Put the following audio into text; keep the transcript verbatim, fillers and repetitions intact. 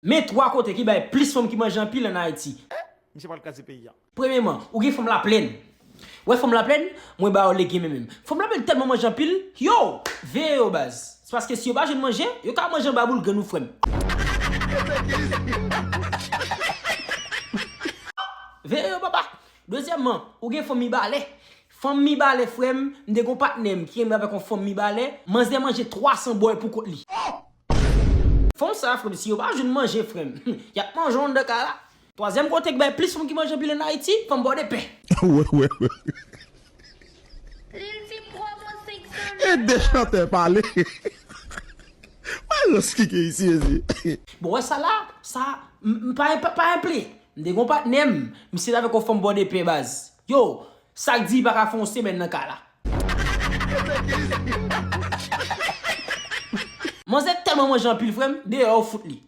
Men twa kote ki bay plis fanm ki manje anpil ann Ayiti. Misye pral kraze peyi a. Premyeman, ou gen fanm Laplèn. Wè fanm Laplèn, mwen ba yo legen menm. Fanm Laplèn tèlman manje anpil, yo, veye yo baz. Se paske si yo pa jwenn manje, yo ka manje anba boul grenn ou frè m. Veye yo papa. Dezyèmman, ou gen fanm Mibalè. Fanm Mibalè frè m, m te gon patnè m ki renmen avèk yon fanm Mibalè, manzè manje twa san bòy pou kont li. Fanm sa frè m, si yo pa jwenn manje frè m, y ap manje w anndan kay la. Twazyèm kote k bay plis fanm ki manje anpil ann Ayiti, fanm Pòdepè. Wè, wè, wè. Lil di promo senk san E de chantè pale. Mwen rans ki gen isi, mezi. Bon, wè sa la, sa, m pa, pa, pa enple. M te gon patnè m, misye t avèk yon fanm Pòdepè baz. Yo, sa k di li pa ka fè yon semèn nan kay la. Manzè tèlman manje anpil frè m, deyò yo fout li.